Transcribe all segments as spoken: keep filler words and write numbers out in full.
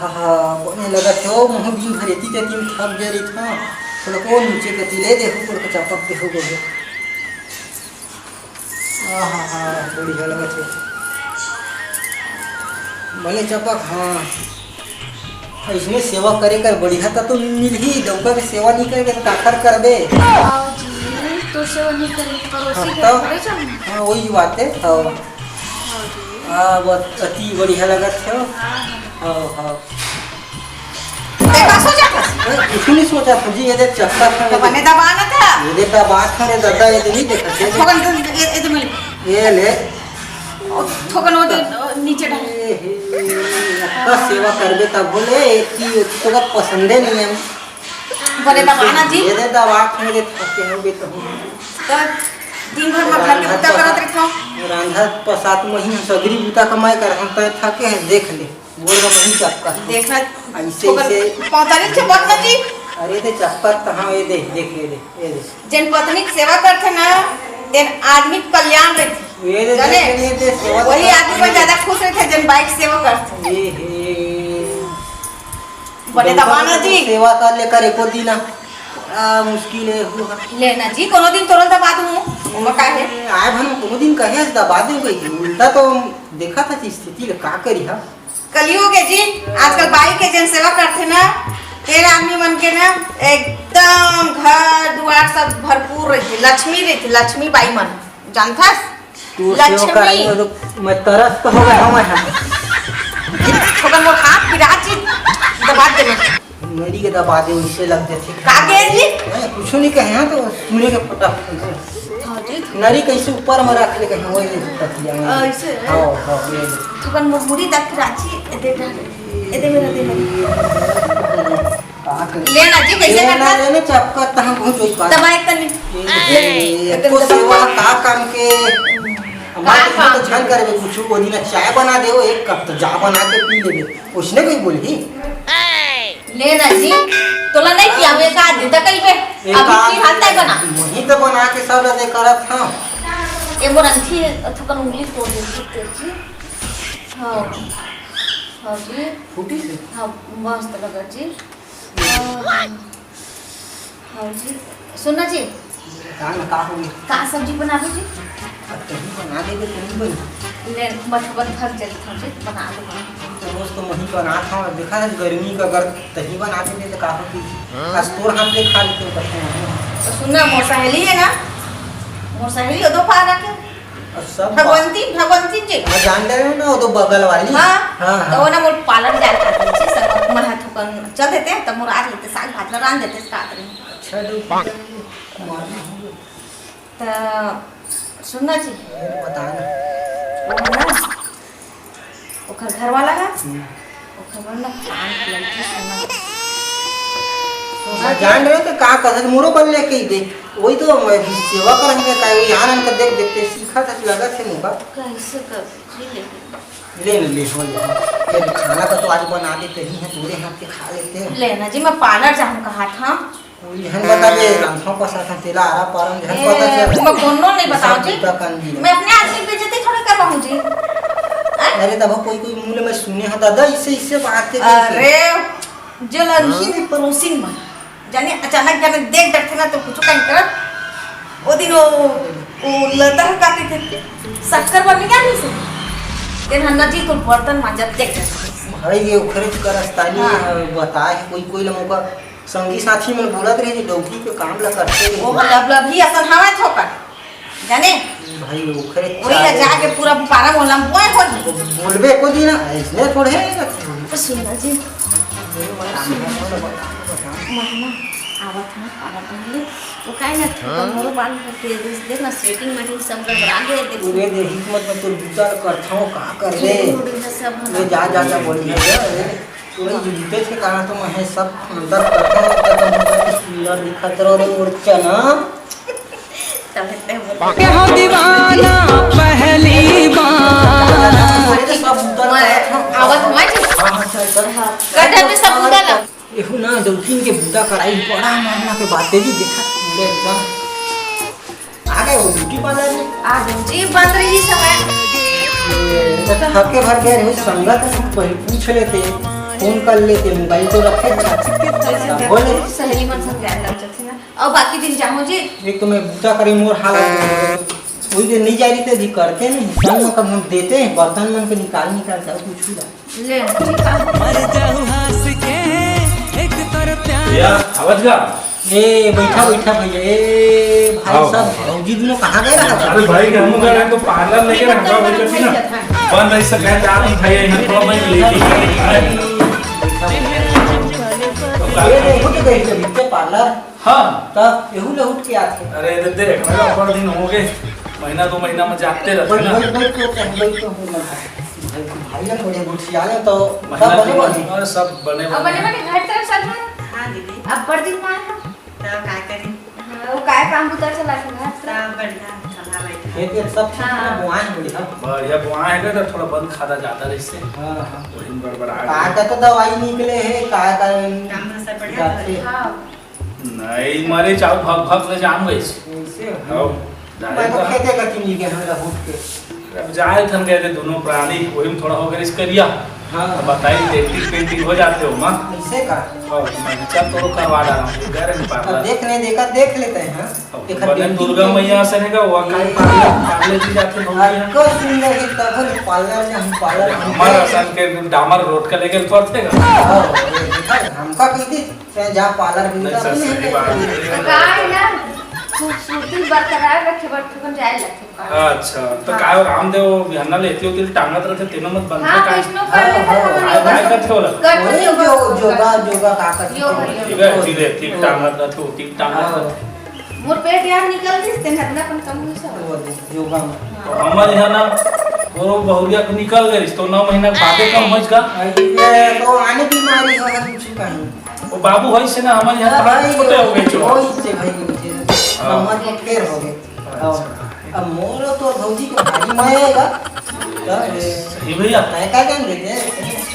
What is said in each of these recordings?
आहा, बने लगत हे ओ, महूं दिन भर एती तेती म थक गे रहिथंव। थोड़ा को नीचे कति ले देहू, थोड़ा चपक देहू गोहे। आहा हा, बढ़िया लगत हे। बने चपक, हाँ। अइसने सेवा करे कर बढ़िया त तो मिलही, डउका के सेवा नइ करबे त काखर करबे? आओ जी, तो सेवा नइ करबे, परोसी हाँ, के तो? थोड़े जाऊँ। हाँ, वही बात हे। हाँ। हाँ जी। हाँ, बहुत अति बढ़िया लगत हे। हाँ, हाँ। हाँ, हाँ। ते का सोचत हस? अरे, कुछ नहीं सोचत हंव जी, ये दे चक्कर था, तो ये दे। बने दबा ना था। ये दे दबा था रे दादा, ये दे नहीं देखा, ये दे। थोकन तो, ये, ये तो मिल। ये ले। ओ, थोकन वो दे, ओ, नीचे डाल। ए, हे, अतका सेवा करबे तब बोले, एक ही, एक तो का पसंदे नहीं है। बने दबा ना जी। ये दे दबा था, ये थके हो बे तो। तो दिन भर में घर के बुता करत रहिथंव। रांधा पसात में ही सगरी बुता कमाई कर, हम तो थके हैं, देख ले। गोड़ का वही चक्कर। देखना, अइसे, ठोकर, अइसे। पौतारी से बदला जी। अरे दे चक्कर तो हाँ, ये दे, देख, ये दे, ये दे। जेन पत्नी के सेवा करथे ना, तेन आदमी के कल्याण रहिथे। ये दे, जाने? ये दे, ये दे, सेवा वही तो आदमी करथे। ज्यादा खुश रहिथे, जेन बाई के सेवा करथे। ये हे। बने दबा ना जी। सेवा कर ले कर एको दिन, बड़ा मुश्किल हे। ले ना जी, कोनो दिन तोरल दबा दूँ, ओमा का हे? आए भन कोनो दिन कहे दबा दे भाई, उल्टा तो देखा था स्थिति ले का करी हा। कलयुग हे जी, आजकल बाई के जेन सेवा करथे ना, तेन आदमी मन के ना एकदम घर दुआर सब भरपूर रहिथे, लक्ष्मी रहिथे, लक्ष्मी बाई मन, जानथस? तू सेवा लक्ष्मी। कराई में तो मैं तरस तो हो गया हूँ मैं। थोड़ा मोर हाथ पिरा जी, दबा दे मैं। मेरी के दबा दे, उससे लग जाते। का के जी? मैं कुछ नहीं कहे, हाँ, तो सुने के फटाक से। हाँ जी। नरी कैसे ऊपर में रख ले कहीं, वही तकिया में। ऐसे? हाँ, हाँ, ये ले। थोकन मोर मुड़ी दब के राजी, ए दे ना। ए दे मेरा दे मेरा। का कर? ले ना जी, कैसे ले ना, करता? ले ना, चपका तहाँ पहुँच वही बात। दबाए तनी। ए, ए, ए, एको सेवा का काम के? हमारे का तो काम? झन करे कुछ, वो दिन चाय बना दे, वो एक कप तो जा बना के पी ले। उसने कोई बोली? ले ना जी, तोला नहीं किया, वो एक आध दिन तक कहीं पे। एक अभी काम की हालत है बना। वही तो बना के सब रहे करत हाँ। ए मोर अंगठी थोकन उंगली तोड़ देती तेरी जी। हाँ। हाँ जी। फूटी से? हाँ, मस्त लगा जी। हाँ, हाँ जी। सुन ना जी। का ना, का हो गया? का सब्जी बनाबो जी? अब तहीं बना देबे, तहीं बनी। ले, बस, बस, थक जाई, थक जाई, बना दे, बना दे। तो रोज तो मही बनात हूँ, देखा है गर्मी का, अगर तहीं बना देबे तो का होती? आज तोर हाथ ले खा लेते हैं, करते हैं। तो सुन ना, मोर सहेली है ना, मोर सहेली है, दो पारा के। और सब भगवंती, भगवंती जी। मैं जान रहे हो ना, वो तो बगल वाली। हाँ, हाँ, तो हाँ। वो ना मोर पार्लर जात रहिथे, सब मैं हाथ ऊपर चल देते, तब मोर आज लेते साग भात ला रांध देते, साथ रही। अच्छा, तो मालूम हो गया। त सुन ना जी। ये बता ना। वो है ना, ओकर घर वाला है, हम्म। ओकर मन ना पान लड़की सुना। मैं जान रहे हो तो का कहत, मोरो बल लेके ही दे। वही तो मैं भी सेवा करेंगे, का यहाँ रन कर देख, देखते सीखा था, लगा थे मोका। कैसे कर जी लेकिन? ले ना, ले, हो ले। फिर खाना का तो आज बना देते ही हैं, तोरे हाथ के खा लेते हैं। ले ना जी, मैं पार्लर जाऊँ कहा था। इहन बता दे, रांधवा पसा था, तेला आरा पारम, इहन ए, पता चल। मैं कोनो नहीं बताओ सब जी। बुता कान दी। मैं अपने आदमी की बेइज्जती थोड़ी करवाऊँ जी। हैं? अरे, तब कोई, कोई मुंह ले मैं सुने हाँ दादा, इससे, इससे बात है कैसे? अरे, जलनहीन परोसिन मन। जाने, अचानक जाने देख डरथे ना, तो कुछ कहीं करत। वो दिन वो, वो लता काटे थे, शक्कर बन गया नहीं से। तेन हन्ना जी, तो बर्तन मांजत देख डरथे। भाई, ये उखरे करस्तानी हाँ। बताए है, कोई, कोई लोगों का संगी साथी मन बोलत रहे जे डौकी के काम ला करथे। वो लबलबही असन हवय थोकन, जाने? भाई, ओखरे वही ला चाहे जाके पूरा पारा मोहल्ला में बोए हो जी। बोलबे को दिन, अइसने थोड़े है। तो सुन ना जी। सुन ना। मैं ना आवत हूँ, पारा पहले। वो काहे ना थोकन मोरो बाल में तेल देख ना, सेटिंग मेटिंग सब गड़बड़ा गए, देख। तू रे, दे हिम्मत में तोर बुता करथव, का कर दे। चूड़ी उड़ी ना सब ये जा, जा, जा, बोली है, जा, ए। तोरे जूते के कारण तो मैं सब अंदर करता हूँ, तो तुम बहुत सुंदर दिखत रहो रे मोर चना। तब इतने बोल के हो दीवाना पहली बार। अरे तो सब अंदर मैं करता हूँ। आवत हुआ जी। हाँ, हाँ, चल, चल। हाँ। कट है तो सब उधर ना। एहू ना डौकिन के बुता कराई, बड़ा मामला के बात है जी, देखा पूरे एकदम। आ गए वो ब्यूटी पार्लर में? आ गए जी, बंद रही समय। ए, तो थके भर गए रहे, संगत में पहले पूछ लेते। फोन कर लेते, मोबाइल तो रखे था। बोले। सहेली मन संग जाए लग जाथे ना। अउ बाकी दिन जाहूं जी। एक तो मैं बूता करे, मोर हालत वही दिन नहीं जा रही थी, अभी करते नहीं, बर्तन मन कब हम देते हैं, बर्तन मन के निकाल निकाल के कुछ भी। ले, ठीक है। मर जाऊ हंस के, एक तोर प्यार। भैया, आवाज का? ए, बैठा, बैठा भैया। ए, भाई आओ, साहब, आओ। भौजी दोनों कहाँ गए रहा था? अरे भाई, हम गए तो पार्लर लेके ना, हम कभी ना बन नहीं सका है, आप ही भैया, यहाँ थोड़ा मैं लेके आए। ये नहीं, उठ गए थे बीच से पार्लर। हाँ। तब एहू ले उठ के आते। अरे, दे, देख, मेरा ऊपर दिन हो गए, महीना दो महीना में जाते रहते बैठ, ना। बैठ, बैठ के होते हैं, बैठ के होते हैं। भाई, भाई, हम बड़े गुठियाले तो सब महीना बने दो बने। महीना में सब बने अब बने बने। बने घर तरफ सब है? हाँ, दीदी। अब बड़ दिन में आए हैं। तो का करी? हाँ, वो काय काम बुता चला के घर तरफ? सब बढ़िया, चला बैठा। खेत वेत सब ठीक है ना? हाँ। बुआई बढ़िया। बढ़िया बुआई है, तो थोड़ा बंद खादा जाता रहे इससे। हाँ, हाँ। वही में गड़बड़ा का गया। का तो दवाई निकले है, का का काम में सब बढ़िया जाते। हाँ। नहीं, मरे चाहो भग भग ले जाम गइस। ऐसे हो? आओ, मैं तो जाने खेते का चुनी के हमरा उठ के। अब जाए थन गए थे दोनों प्राणी, वही में थोड़ा हो गया इसके लिया। हाँ। अब बताइए, डेंटिंग पेंटिंग हो जाते हो माँ। ऐसे का? और मैं चल तो करवा डाला हूँ, घर में अब पार्लर। देख नहीं देखा, देख लेते हैं। अब एक बने दिन दुर्गा के मैया से रहेगा, वो काई पार्लर, पार्लर जी जाते हैं, भैया। आपको सुंदर ही तब पार्लर में हम पार्लर में हमारा गए। सन के डामर रोड का लेके पड़ते का। हाँ, ये देखा, हमका कह दी। चाहे जहाँ पार्लर भी नहीं, निकाल सर, नहीं सही बात है। का है ना, खूबसूरती बरकरार रखे बर थोकन जाए लगथे का। अच्छा, तो हाँ। काय रामदेव बिहन्ना लेती होती टांगत रहते, तीनों मत बंद हाँ, कर। वैष्णव कर लेते हाँ, हैं, हाँ। हम लोग काय करते होला? करते वही हैं, जो, योगा। योगा, योगा का करते योगा, हैं। योगा। ठीक है, धीरे, ठीक हाँ। टांगत रहते हो, ठीक टांगत हाँ। रहते। मोर पेट यार निकल दिस, तेन हतना अपन कम नहीं सब। वो दे, योगा में। हाँ। तो हमर यहाँ ना, वो बहुरिया के निकल गए, तो नौ महीना के बादे कम होइस का? ये तो आने बीमारी हो है, कुछ कहीं। वो बाबू होइस ना, हमर यहाँ हाँ, थोड़ा भाई, छोटे हो गए छो। होइस से भाई, मुझे हाँ। समझ में फेर हो गए। अच्छा। अब मोर तो भौजी के भारी मया आएगा। तो, ए, सही भैया। मैं का जान लेते हैं?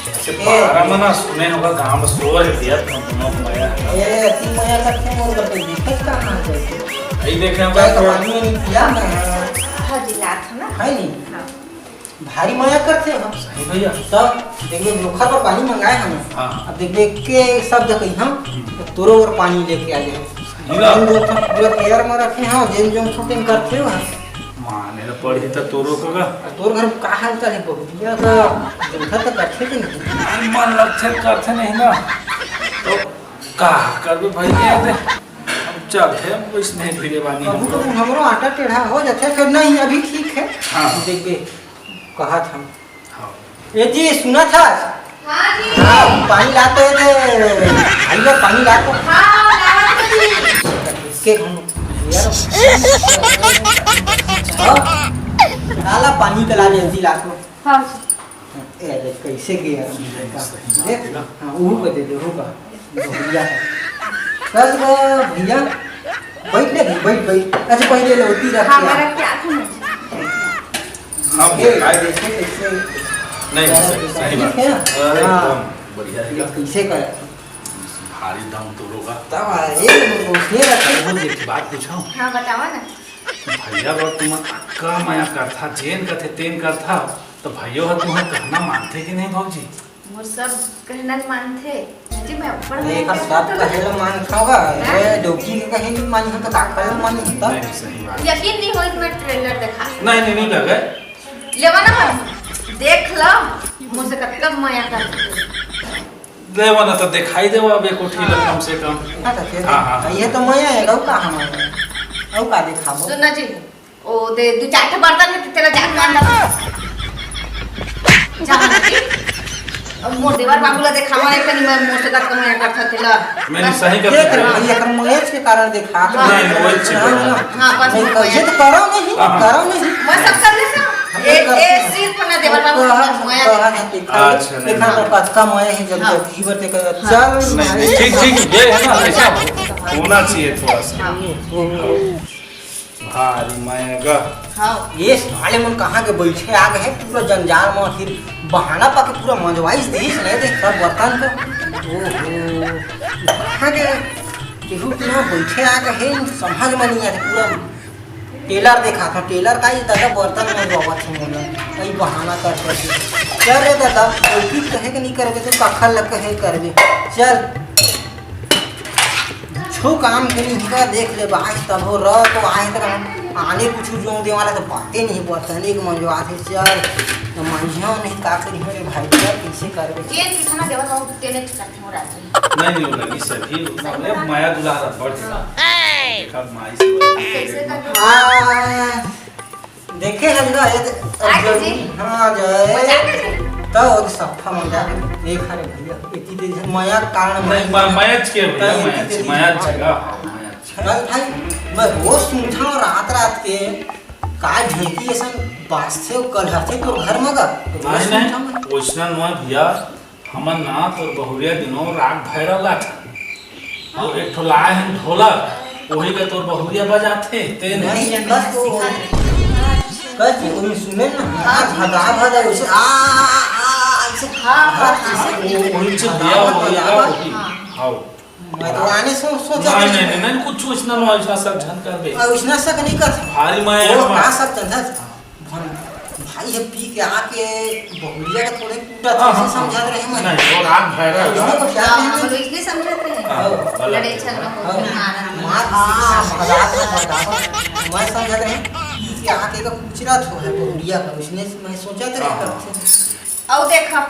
अच्छा, ए, बारह मना सुने होगा, गांव में शोर है भैया, तुम दोनों को मया है। ए, अति मया करते हैं, मोर करते दिक्कत कहाँ है? यही देखे हम क्या तो आदमी ने किया ना? हाँ जी, लात है ना? है नहीं? हाँ। भारी मया करथे हम। सही भैया। तब देखबे, नोखर बर पानी मंगाए हन। हाँ। अब देखबे, के शब्द कही हम, हम्म। तो तोरो बर पानी लेके आ जाए। सही बात। हम जो था, पूरा तैयार में रखे हैं, जेन जोन शूटिंग करथे हो। माने ल पड़ही त तोरो का। आ तोर घर में का हाल चाल है, बहुरिया का? जूठा तो करथे कि नहीं? अरे, मन लगथे, करथे नहीं ना। तो का करबे भाई, ये दे। हम चलथे, हम वैसने धीरे बानी हम। कभू कभू हमरो आटा टेढ़ा हो जाथे, फिर नहीं, अभी ठीक है। हाँ। देखबे, कहा था। हाँ। ए जी, सुना था? हाँ जी। हाँ, पानी लाते हैं रे। आइए, पानी लाते हैं। हाँ, लावत हूँ जी। के हम यार। हाँ? लाला पानी पिला दे, जल्दी लाको। हाँ जी। ए, देख, कैसे गया? सही बात है ना? हाँ, वो को दे दे, वो का। भैया। चल गया, भैया। बैठ ले, बैठ, बैठ। अच्छा, पहले लोटी रख हाँ, के आ। मैं रख के आती हूँ। हाँ, ए, भाई। भाई, देखिए, कैसे नहीं, यार, सही, सही ठीक बात। है ना? अरे, हाँ। एकदम बढ़िया है। ये कैसे कर? भारी दम तोरो का। तब आ, ये लोग उसने रखे। अरे, वो देख, बात पूछो। हाँ, बतावा ना। भैया, अगर तुम अक्का मया करथा, जेन कथे, तेन करथा, तो भैया, तुम्हारा कहना मानथे कि नहीं, भौजी? मोर सब कहना ल मानथे। जी, मैं अपन अरे, एकर सब कहे ल मानथव गा। हैं? ए, डोकी के कहे ल मानथव त का कहे ल मानही त? नहीं, सही बात। यकीन नहीं होई त मैं ट्रेलर देखा। नहीं, नहीं, नहीं लगे। लेवा ना हम। देख ल, मोर से कतका मया कर। लेवा ना त दिखाई देवा अब एक कोठी ल कम से कम। हाँ, त फिर हाँ, हाँ, हाँ। ये तो मया है, अउ का हम है? अउ का दिखाबो? सुन ना जी, ओ दे, दू चार ठो बर्तन हे, तेला जाके मांज ला। जा ना जी। अब मोर देवर बाबू ला देखावा, एक कनी मैं मोर से कतका मया करथा तेला। नहीं, नहीं, सही कर देख रहे हैं, हाँ। ये कर मोएच के कारण देखा। हाँ। नहीं, मोएच के हाँ, कारण। हाँ। हाँ, बस नहीं, मोएच। ये तो करो नहीं, हाँ, हाँ। करो नहीं। मैं सब कर लेता हूँ। हम ये, कर ये लेते हैं। सिर्फ ना देवर बाबू तो का हाँ, मोया तो हाँ, देखा। देखा, देखा, हाँ। तो कतका मोया है, जब हाँ। जब जीवर देखा, हाँ। चल, नहीं, नहीं, ठीक, ठीक, ये है ना, ऐसा होना चाहिए थोड़ा सा। हाँ। भारी मया गा। हाँ। ये साले मन कहाँ के बैठे आ गए हैं, पूरा जंजाल में फिर बहाना पाके पूरा मंजवाइस देहिस, नहीं देख सब बर्तन को। ओहो। कहाँ के केहू के यहाँ बैठे आ गए हैं, समझ में नहीं आते, पूरा टेलर देखा था, टेलर का ही दादा बर्तन में बाबा थे मोला। कई बहाना कर कर के। चल रे दादा, गलती कहे के नहीं करबे तो कखर लग कहे करबे। चल। छो काम के नहीं का देख ले बाज तब हो रह तो आए तो हम आने कुछ जो दे वाला तो बातें नहीं बर्तन एक मंजवा थे। चल। तो मंजिया नहीं का करी रे भाई, चल कैसे करबे? ये कितना देवर बाबू तेने करते हो राजी। नहीं, नहीं, वो लगी सभी, उतना अपने माया दुलार बढ़ चुका। देखा, माई से कैसे करते हो? आ, देखे हन ना, ये तो आज जी? हाँ, जय। मजाक है जी? तो वो तो सफा मजाक है। देख, अरे भैया, इतनी देर से माया के कारण नहीं, मा-, माया के भैया, तो माया इतनी के, देर माया से के, हाँ, माया के। कल भाई, मैं रोज सुनता हूँ रात रात के, का ढेकी ऐसा बाजथे, कल हथे तोर घर में का? रोज नहीं, सुनता नहीं, मैं। वैसना नोहे भैया, हमन ना तोर बहुरिया दिनों राग भैरव गाथन। अउ एक ठो लाए हन ढोलक, वही का तोर बहुरिया बजाथे, तेन नहीं, बस वो, बस वो, ओमे सुने ना, हाँ, भगा, भगा, उसे, आ, आ, आ, आ, उसे, हाँ, हाँ, हाँ, उसे, वो, वही से दिया, हाँ, वही का, हाँ, वही। हाँ। हाँ। मैं तो आने सो-, सोचा नहीं, था। नहीं, नहीं, नहीं, कुछ वैसना, वैसना सब झन करबे। आ, वैसना सब नहीं कर। भारी माया वो है। का सब चंदा? भाई, ये पी के आके बहुरिया का थोड़े कूटा हाँ, था, हाँ, समझा रहे हैं मैं। नहीं, वो राग भैरव है। इसमें तो क्या हाँ, है? हम लोग इसलिए समझाते हैं। हाँ, हाँ। गलत लड़े है। झगड़ा हो, हाँ। मारा। मार, हाँ, हाँ, मजाक में, मजाक में। मैं समझा रहे हैं, पी के आके का कुचरा तो है बहुरिया का, उसने मैं सोचा था हाँ। कब से। आओ देखा।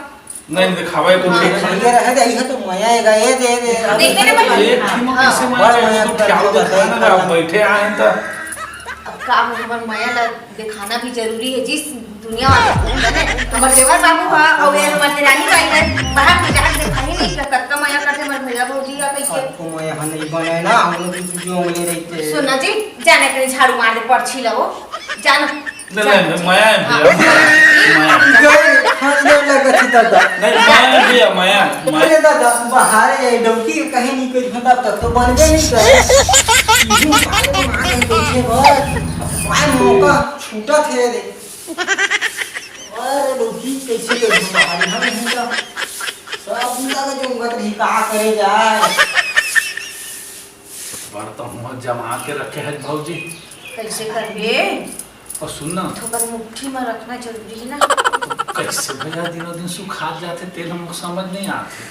नहीं, दिखावे को हाँ, ठीक है। ये रह गई है तो मया आएगा, ये दे, दे, अब देखे ना भाई। एक ही में हाँ। कैसे बड़ मया मया तो क्या करके होता है, बताएंगे ना, आप बैठे आए हैं तो। अब का हो, हमार मया ला दिखाना भी जरूरी है, जिस दुनिया वाला को, है ना? हमार देवर बाबू बा, और ये हमार देरानी बाई है, बाहर में जाके दिखाई नहीं, तो कतका मया करते हमार भैया भौजी या कैसे? आपको मया नहीं बनाए ना, हम लोग की जो उंगली रहते हैं। सुन ना जी, जाने के झाड़ू मार दे, पर्ची ला वो, जाना। नहीं, नहीं, नहीं, मया है भैया, हाँ। मया, मया। गए, हम लोग लगा थी दादा। नहीं, मया है भैया, मया, मया। अरे दादा, बाहर है, डौकी कहीं नहीं कोई धंधा तक तो बनबे नहीं करे। यूं साले मारे देखे बस, भाई मौका छूटा थे दे। अरे डौकी कैसे कोई धंधा बाहर हम नहीं का। सब लगा जो उंगत नहीं कहा करे जाए। बर्तन हुआ जमा के रखे है भौजी। कैसे करबे? और सुन ना। थोकन मुट्ठी में रखना जरूरी है ना। तो कैसे भैया दिनों दिन सुखात जाथे, तेल हमको समझ नहीं आथे।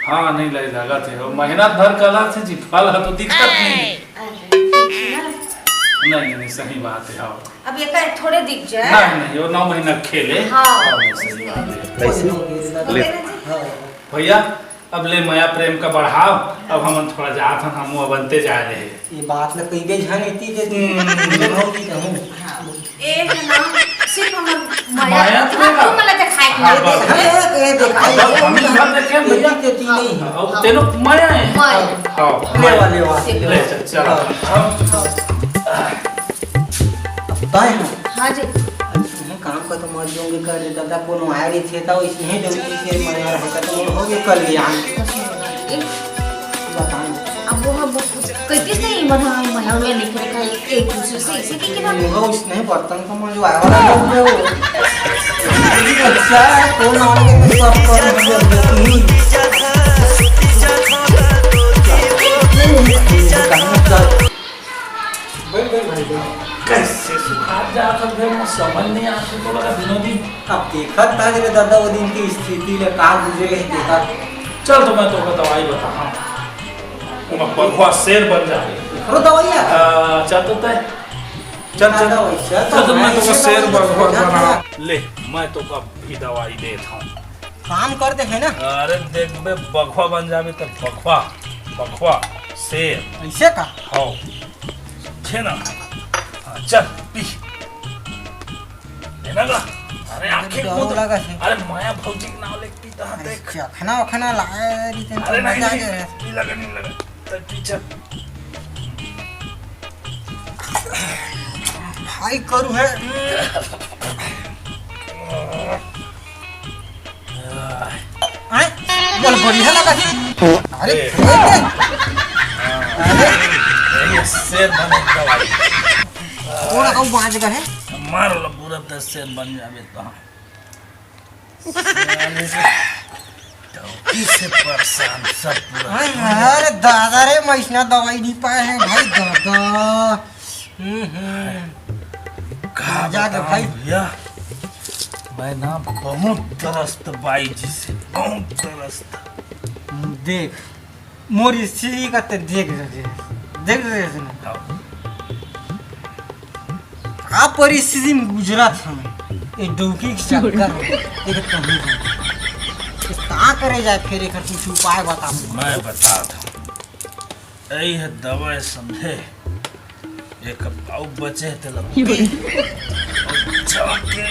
हाँ, नहीं लग लगा थे। और मेहनत भर कला थे जी, फल है तो दिक्कत नहीं। अरे, ठीक है ना? नहीं, नहीं, सही बात है, हाँ। अब ये का थोड़े दिख जाए। नहीं, नहीं, वो नौ महीना खेले। हाँ। हाँ, नहीं, सही बात है। कैसे? ले। हाँ। भैया, अब ले मया प्रेम का बढ़ाव, अब हमन थोड़ा जात हन, हमू अब अंते जाए रहे। ये बात ल कही गई झन इतनी दे तू। हम्म। भौजी कहूँ। हाँ, बोल। ए है ना, सिर्फ हमर मया, मया तो हम ना। तुम मला दिखाए के हाँ, ना। बस। अरे, ए, देखा, हाँ, बस, हम ही घर देखे हैं, भैया। इतनी देती नहीं है। अब तेनो मया है। मया। हाँ, लेवा, लेवा। ले, चल, चल। हाँ। हम, ताय ना। हाँ जी। अरे सुनो, काम का तो मर जाओगे कर दे दादा, कोनो आए रही थे तो इसने डौकी के मया रहे तो वो हो गए कल्याण। ए, बताओ। अब वो हम कैसे नहीं बना, मना हुआ लिख रखा है, एक दूसरे से इसे की ना। वो इसने बर्तन का मजो आया वाला लोग वो। अच्छा, कौन आने के सब कर दिया। बैठ, बैठ भाई, बैठ। कैसे सुखात जात हवे, मोर समझ नहीं आत हे, तो लगा दिनों दिन। अब देखत था रे दादा, वो दिन की स्थिति ले का गुजरे है, देखा। चल, तो मैं तोका दवाई बताहा। वो बघवा शेर बन जाए। करो दवाई यार। आ, चल तो तय। चल, चल। दादा, वही चल, चल, तो मैं मैं तोका इसे शेर दवाई बघवा बता बना। दे। ले, मैं तोका भी दवाई देत हूँ। काम कर दे है ना? अरे देख बे, बघवा बन जाबे त बघवा, बघवा, शेर। ऐसे का? हाँ। समझे ना? हाँ, चल, पी। है ना गा? अरे आंखें डर मूंद। लगा है। अरे माया भौजी के नाम लेके पीता है, अरे देख। चखना वखना लाए रही थे, अरे तो नहीं, मजा आ नहीं, गया। नहीं लगा, नहीं लगा। तो पी चल। भाई करू है। आय, बोल बढ़िया लगा। अरे, ए। अरे, ये शेर बने दवाई। थोड़ा कहूँ बाँच गए। मार लो पूरा दस शेर बन जावे तो। किसे परेशान, सब पूरा। अरे दादा रे, मैं इसना दवाई नहीं पाए हैं भाई दादा। हम्म, हम्म। का जाके बताऊं भाई। भैया, मैं ना बहुत तरस्त बाई जी से, बहुत तरस्त। देख, मोर स्थिति का ते देख रहे, देख रहे थे ना। हाँ। का परिस्थिति में गुजरत हन, ये डौकी के चक्कर में, ये तो कहीं नहीं। तो का करे जाए फिर, एकर कुछ उपाय बता। मैं बता दूं, यही है दवाई समझे, एक पाव बचे तेला पी, और जाके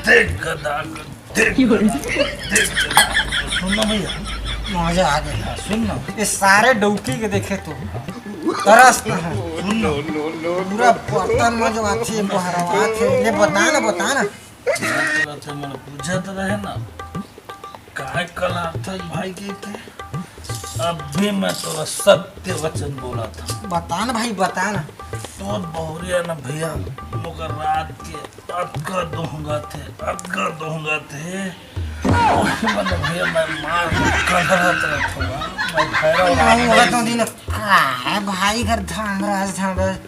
देख गदा, देख गदा, देख गदा। सुन ना भैया, मजा आ गया। हाँ, सुन ना। ये सारे डौकी के देखे तो तरस ना है। सुन ना। पूरा बर्तन में जो अच्छे बहरवा थे, ये बता ना, बता ना। मैं तो रहते मन पूछत रहे ना, काय कल आता भाई के, के? अभी मैं तोरा सत्य वचन बोला था। बता ना भाई, बता ना। तो बहुरिया ना भैया, ओकर रात के अतका दोहंगा थे, अतका दोहंगा थे। ओही मतलब भैया, मैं मार के कलहरत रहत हूँ, मैं भैरव नहीं, रात वो तो दिन का है भाई, घर धांधरस, धांधरस,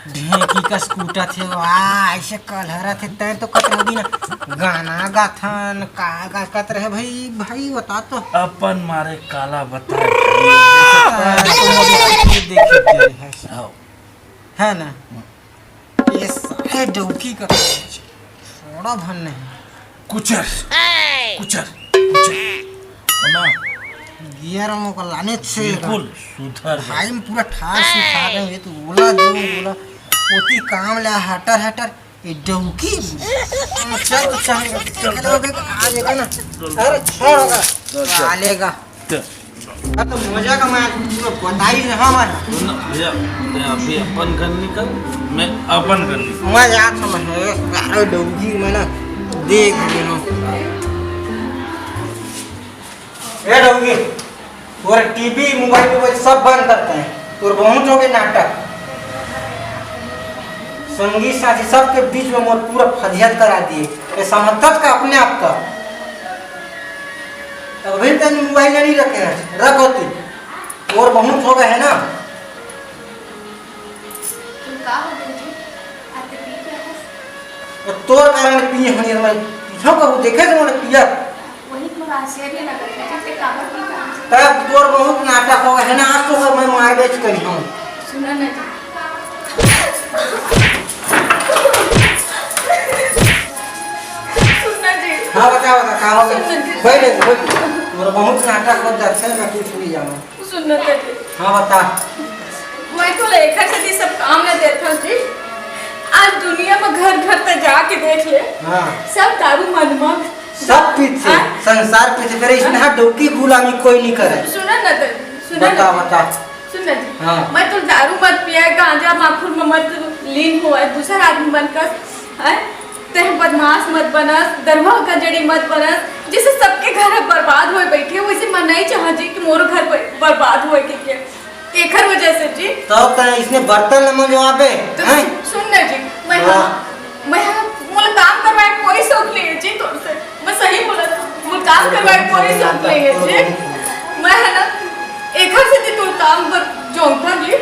ढेंकी कस कूटत हे, वाह, ऐसे कलहरत हे, तैं तो कत रहे ना, गाना गाथन, का, का कत रहे भाई, भाई, बता तो। अपन मारे काला बताए भाई, जैसे तैं तो मोरे आँखी देखे के रहे है। आओ। है ना? ये सारे डौकी का छोड़ा भन नहीं। कुचर, कुचर, कुचर। ना। गियर में ओकर लाने छे। बिल्कुल, सुधर जा। भाई में पूरा ठार सुखा दे, ये तो ओला जो ओला। ओती काम ले हटर हटर, ये डौकी। चल तो चल, चल, चल। आ जाएगा ना। अरे छोड़ होगा। चल, चल। आ लेगा। चल। अब तो मजा का मैं पूरा बताई रहा मैं। सुन ना, भैया, मैं अभी अपन घर निकल, मैं अपन घर निकल। मैं जात हूँ, मैं सारे डौकी में ना देख लेनो। ए डौकी, तोर टीवी, मोबाइल, मोबाइल सब बंद करते हैं। तोर बहुत हो गए नाटक। संगी साथी सबके बीच में मोर पूरा फजियत करा दिए। ये समझत का अपने आप का। अभी तक मोबाइल नहीं रखे हैं, रख होती। और बहुत हो गए है ना। तुम का हो गए जी? आते पी क्या है? तो तोर कारण पिए होनी है, मैं पीछा को देखे तो मैंने पिया। वही तो आश्चर्य लगा था, जैसे काबर पी का है? तब तोर बहुत नाटक हो गए है ना, आज तो मैं मार बेच करी हूँ। सुना ना जी। सुना जी। हाँ, बता, बता, का हो गए? सुना जी। बैठ, बैठ, बैठ। तोर बहुत नाटक हो जाते हैं, मैं कुछ नहीं जानूँ। सुन ना तेरे। हाँ, बता। मैं तो लेखा से दी सब काम न देता जी। आज दुनिया में घर घर तक जाके देख ले। हाँ। सब दारू मदमा। सब पीते, हाँ? संसार पीते, फिर इसने हाँ? डौकी गुलामी कोई नहीं करे। सुन ना तेरे, सुन ना बता, तेरे। बता। सुन ना जी। हाँ। मैं तो दारू मत पिया, गांजा माखुर में मत लीन हुआ, दूसरा आदमी बनकर, हैं? तेह बदमाश मत बनस, दरुआ गंजेड़ी मत बनस, जिससे सबके घर बर्बाद होए बैठे, वैसे मैं नहीं चाह जी कि मोर घर ब-, बर्बाद होए के, के, एखर वजह से जी। तो तैं इसने बर्तन न मंजवाबे, तो हैं? सुन ना जी, मैं वाह। हाँ, मैं हाँ, मोला काम करवाए कोई शौक नहीं है जी तोर से, मैं सही बोला, मोला काम करवाए कोई शौक नहीं है जी। मैं है ना, एखर से जी तोर काम बर जोंगता जी,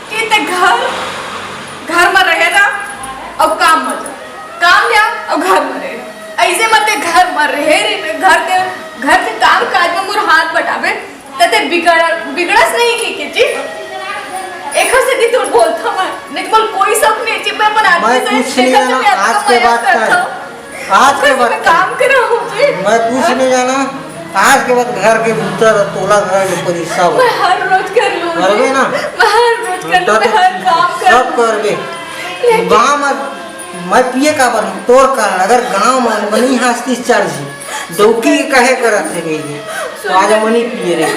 कि ते घर, घर में रहे ना, अब काम मत काम या अउ घर म रहे। अइसे मत ते घर म रहे रे, घर के, घर के काम काज म मोर हाथ बटाबे, त ते बिगड़, बिगड़स नहीं के, के जी? एखर सेती तोर बोलथव मैं, नहीं तो मोर कोई शौक नहीं जी, मैं अपन आदमी मैं से कुछ नहीं जाना, आज के बाद कर। आज के बाद मैं काम करा हूँ जी। मैं कुछ नहीं जाना, आज के बाद घर के भीतर तोला घर में परी सब। मैं हर रोज कर लूँ जी। करबे ना? मैं हर रोज कर लूँ, तो मैं हर काम कर सब करबे। लेकिन गाँव में मैं पिए काबर हूँ? तोर कारण। अगर गाँव में बनी हस्ती चढ़ जी, डौकी के कहे करत है गई है, तो आज मनी पिए रही।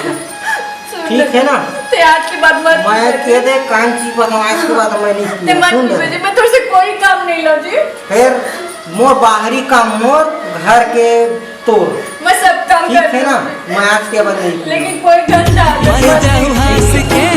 सुन ठीक है ना? ते आज के बाद मत मैं पिए। कह दे, कान चीपत हूँ, आज के बाद मैं नहीं ते पिए। मत सुन पीबे ले। जी, मैं तोर से कोई काम नहीं लो जी। फिर मोर बाहरी काम, मोर घर के तोर। मैं सब काम ठीक कर है ना? लूँ। मैं आज के बाद नहीं पिए। लेकिन कोई गंदा मर जाऊ हंस के